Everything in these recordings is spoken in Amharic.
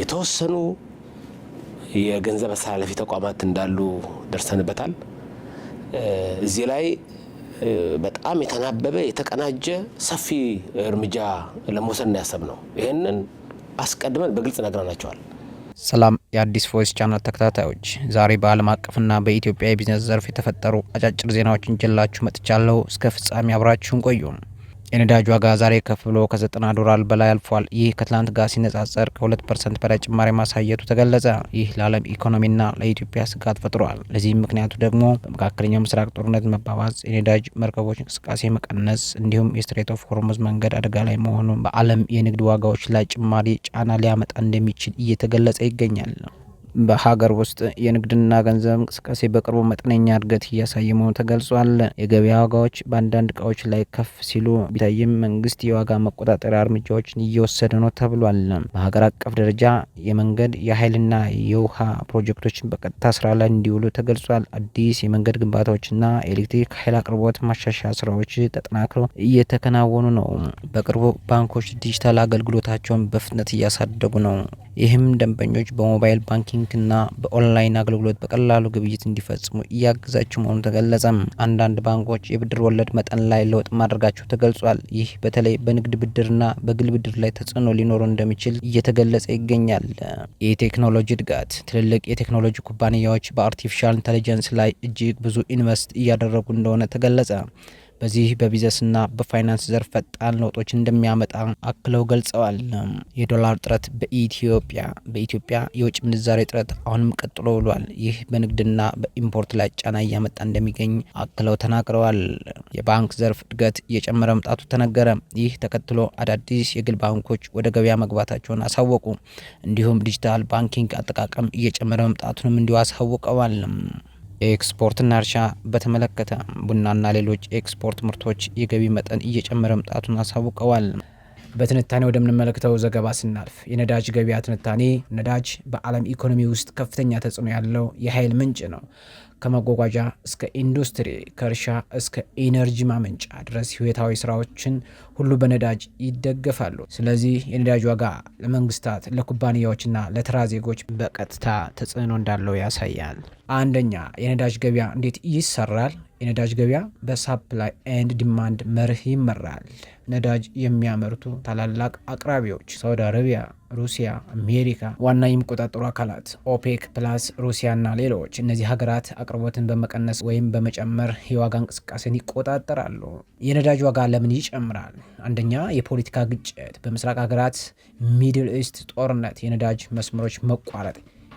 የተወሰኑ የገንዘብ አስተላላፊ ተቋማት እንዳሉ ደርሰንበታል። እዚህ ላይ በጣም የተናበበ፣ የተቀናጀ ሰፊ እርምጃ ለመውሰድ ነው ያሰብነው። ይህንን አስቀድመን በግልጽ ነግረናቸዋል። ሰላም የአዲስ ቮይስ ቻናል ተከታታዮች፣ ዛሬ በዓለም አቀፍና በኢትዮጵያ የቢዝነስ ዘርፍ የተፈጠሩ አጫጭር ዜናዎችን ይዤላችሁ መጥቻለሁ። እስከ ፍጻሜ አብራችሁን ቆዩ። የነዳጅ ዋጋ ዛሬ ከፍ ብሎ ከ90 ዶላር በላይ አልፏል። ይህ ከትላንት ጋር ሲነጻጸር ከ2% በላይ ጭማሪ ማሳየቱ ተገለጸ። ይህ ለዓለም ኢኮኖሚና ለኢትዮጵያ ስጋት ፈጥሯል። ለዚህም ምክንያቱ ደግሞ በመካከለኛው ምስራቅ ጦርነት መባባስ፣ የነዳጅ መርከቦች እንቅስቃሴ መቀነስ እንዲሁም የ Strait of Hormuz መንገድ አደጋ ላይ መሆኑ በዓለም የንግድ ዋጋዎች ላይ ጭማሪ ጫና ሊያመጣ እንደሚችል እየተገለጸ ይገኛል። በሀገር ውስጥ የንግድና ገንዘብ እንቅስቃሴ በቅርቡ መጠነኛ እድገት እያሳየ መሆኑ ተገልጿል። የገበያ ዋጋዎች በአንዳንድ እቃዎች ላይ ከፍ ሲሉ ቢታይም መንግስት የዋጋ መቆጣጠሪያ እርምጃዎችን እየወሰደ ነው ተብሏል። በሀገር አቀፍ ደረጃ የመንገድ፣ የኃይልና የውሃ ፕሮጀክቶችን በቀጥታ ስራ ላይ እንዲውሉ ተገልጿል። አዲስ የመንገድ ግንባታዎችና የኤሌክትሪክ ኃይል አቅርቦት ማሻሻያ ስራዎች ተጠናክረው እየተከናወኑ ነው። በቅርቡ ባንኮች ዲጂታል አገልግሎታቸውን በፍጥነት እያሳደጉ ነው። ይህም ደንበኞች በ mobile banking እና በኦንላይን አገልግሎት በቀላሉ ግብይት እንዲፈጽሙ እያገዛቸው መሆኑ ተገለጸ። አንዳንድ ባንኮች የብድር ወለድ መጠን ላይ ለውጥ ማድረጋቸው ተገልጿል። ይህ በተለይ በንግድ ብድርና በግል ብድር ላይ ተጽዕኖ ሊኖረው እንደሚችል እየተገለጸ ይገኛል። የቴክኖሎጂ እድገት፦ ትልልቅ የቴክኖሎጂ ኩባንያዎች በ artificial intelligence ላይ እጅግ ብዙ invest እያደረጉ እንደሆነ ተገለጸ። በዚህ በቢዝነስና በፋይናንስ ዘርፍ ፈጣን ለውጦች እንደሚያመጣ አክለው ገልጸዋል። የዶላር እጥረት በኢትዮጵያ፦ በኢትዮጵያ የውጭ ምንዛሬ እጥረት አሁንም ቀጥሎ ውሏል። ይህ በንግድና በ import ላይ ጫና እያመጣ እንደሚገኝ አክለው ተናግረዋል። የባንክ ዘርፍ እድገት እየጨመረ መምጣቱ ተነገረ። ይህ ተከትሎ አዳዲስ የግል ባንኮች ወደ ገበያ መግባታቸውን አሳወቁ። እንዲሁም digital banking አጠቃቀም እየጨመረ መምጣቱንም እንዲሁ አሳውቀዋል። ኤክስፖርትና እርሻ በተመለከተ ቡናና ሌሎች ኤክስፖርት ምርቶች የገቢ መጠን እየጨመረ መምጣቱን አሳውቀዋል። በትንታኔ ወደምንመለከተው ዘገባ ስናልፍ የነዳጅ ገበያ ትንታኔ። ነዳጅ በዓለም ኢኮኖሚ ውስጥ ከፍተኛ ተጽዕኖ ያለው የኃይል ምንጭ ነው። ከመጓጓዣ እስከ ኢንዱስትሪ፣ ከእርሻ እስከ ኢነርጂ ማመንጫ ድረስ ህይወታዊ ስራዎችን ሁሉ በነዳጅ ይደገፋሉ። ስለዚህ የነዳጅ ዋጋ ለመንግስታት፣ ለኩባንያዎችና ለተራ ዜጎች በቀጥታ ተጽዕኖ እንዳለው ያሳያል። አንደኛ፣ የነዳጅ ገበያ እንዴት ይሰራል? የነዳጅ ገበያ በ supply and demand መርህ ይመራል። ነዳጅ የሚያመርቱ ታላላቅ አቅራቢዎች ሳውዲ አረቢያ፣ ሩሲያ፣ አሜሪካ፣ ዋና የሚቆጣጠሩ አካላት ኦፔክ ፕላስ፣ ሩሲያና ሌሎች። እነዚህ ሀገራት አቅርቦትን በመቀነስ ወይም በመጨመር የዋጋ እንቅስቃሴን ይቆጣጠራሉ። የነዳጅ ዋጋ ለምን ይጨምራል? አንደኛ፣ የፖለቲካ ግጭት፣ በምስራቅ ሀገራት Middle East ጦርነት፣ የነዳጅ መስመሮች መቋረጥ፣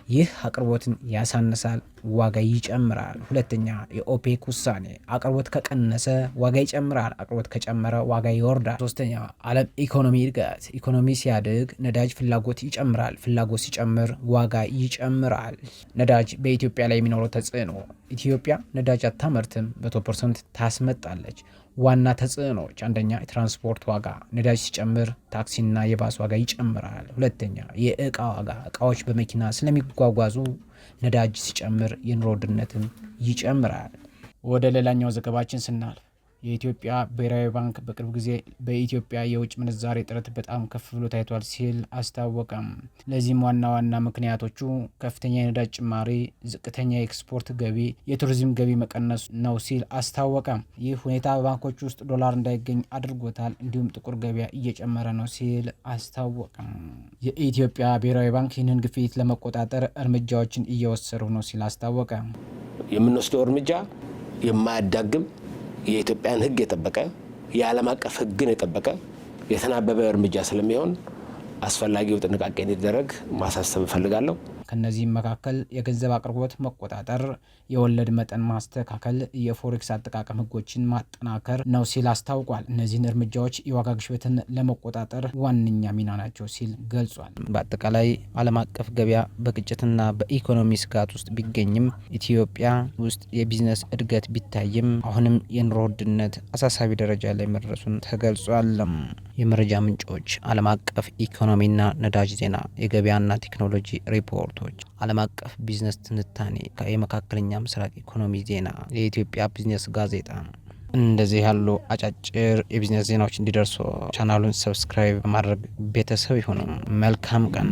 ይህ አቅርቦትን ያሳንሳል፣ ዋጋ ይጨምራል። ሁለተኛ፣ የኦፔክ ውሳኔ፣ አቅርቦት ከቀነሰ ዋጋ ይጨምራል፣ አቅርቦት ከጨመረ ዋጋ ይወርዳል። ሶስተኛ፣ ዓለም ኢኮኖሚ እድገት፣ ኢኮኖሚ ሲያድግ ነዳጅ ፍላጎት ይጨምራል፣ ፍላጎት ሲጨምር ዋጋ ይጨምራል። ነዳጅ በኢትዮጵያ ላይ የሚኖረው ተጽዕኖ፦ ኢትዮጵያ ነዳጅ አታመርትም፣ 100% ታስመጣለች። ዋና ተጽዕኖዎች፦ አንደኛ፣ የትራንስፖርት ዋጋ፣ ነዳጅ ሲጨምር ታክሲና የባስ ዋጋ ይጨምራል። ሁለተኛ፣ የእቃ ዋጋ፣ እቃዎች በመኪና ስለሚጓጓዙ ነዳጅ ሲጨምር የኑሮ ውድነትም ይጨምራል። ወደ ሌላኛው ዘገባችን ስናልፍ የኢትዮጵያ ብሔራዊ ባንክ በቅርብ ጊዜ በኢትዮጵያ የውጭ ምንዛሬ እጥረት በጣም ከፍ ብሎ ታይቷል ሲል አስታወቀም። ለዚህም ዋና ዋና ምክንያቶቹ ከፍተኛ የነዳጅ ጭማሪ፣ ዝቅተኛ የኤክስፖርት ገቢ፣ የቱሪዝም ገቢ መቀነስ ነው ሲል አስታወቀ። ይህ ሁኔታ በባንኮች ውስጥ ዶላር እንዳይገኝ አድርጎታል፣ እንዲሁም ጥቁር ገበያ እየጨመረ ነው ሲል አስታወቀ። የኢትዮጵያ ብሔራዊ ባንክ ይህንን ግፊት ለመቆጣጠር እርምጃዎችን እየወሰዱ ነው ሲል አስታወቀ። የምንወስደው እርምጃ የማያዳግም፣ የኢትዮጵያን ሕግ የጠበቀ፣ የዓለም አቀፍ ሕግን የጠበቀ የተናበበ እርምጃ ስለሚሆን አስፈላጊው ጥንቃቄ እንዲደረግ ማሳሰብ እፈልጋለሁ። ከእነዚህም መካከል የገንዘብ አቅርቦት መቆጣጠር፣ የወለድ መጠን ማስተካከል፣ የ forex አጠቃቀም ህጎችን ማጠናከር ነው ሲል አስታውቋል። እነዚህን እርምጃዎች የዋጋ ግሽበትን ለመቆጣጠር ዋነኛ ሚና ናቸው ሲል ገልጿል። በአጠቃላይ ዓለም አቀፍ ገበያ በግጭትና በኢኮኖሚ ስጋት ውስጥ ቢገኝም፣ ኢትዮጵያ ውስጥ የቢዝነስ እድገት ቢታይም አሁንም የኑሮ ውድነት አሳሳቢ ደረጃ ላይ መድረሱን ተገልጿል። የመረጃ ምንጮች፦ ዓለም አቀፍ ኢኮኖሚና ነዳጅ ዜና፣ የገበያና ቴክኖሎጂ ሪፖርቶች፣ ዓለም አቀፍ ቢዝነስ ትንታኔ፣ የመካከለኛ ምስራቅ ኢኮኖሚ ዜና፣ የኢትዮጵያ ቢዝነስ ጋዜጣ። እንደዚህ ያሉ አጫጭር የቢዝነስ ዜናዎች እንዲደርሱ ቻናሉን subscribe በማድረግ ቤተሰብ ይሁኑ። መልካም ቀን።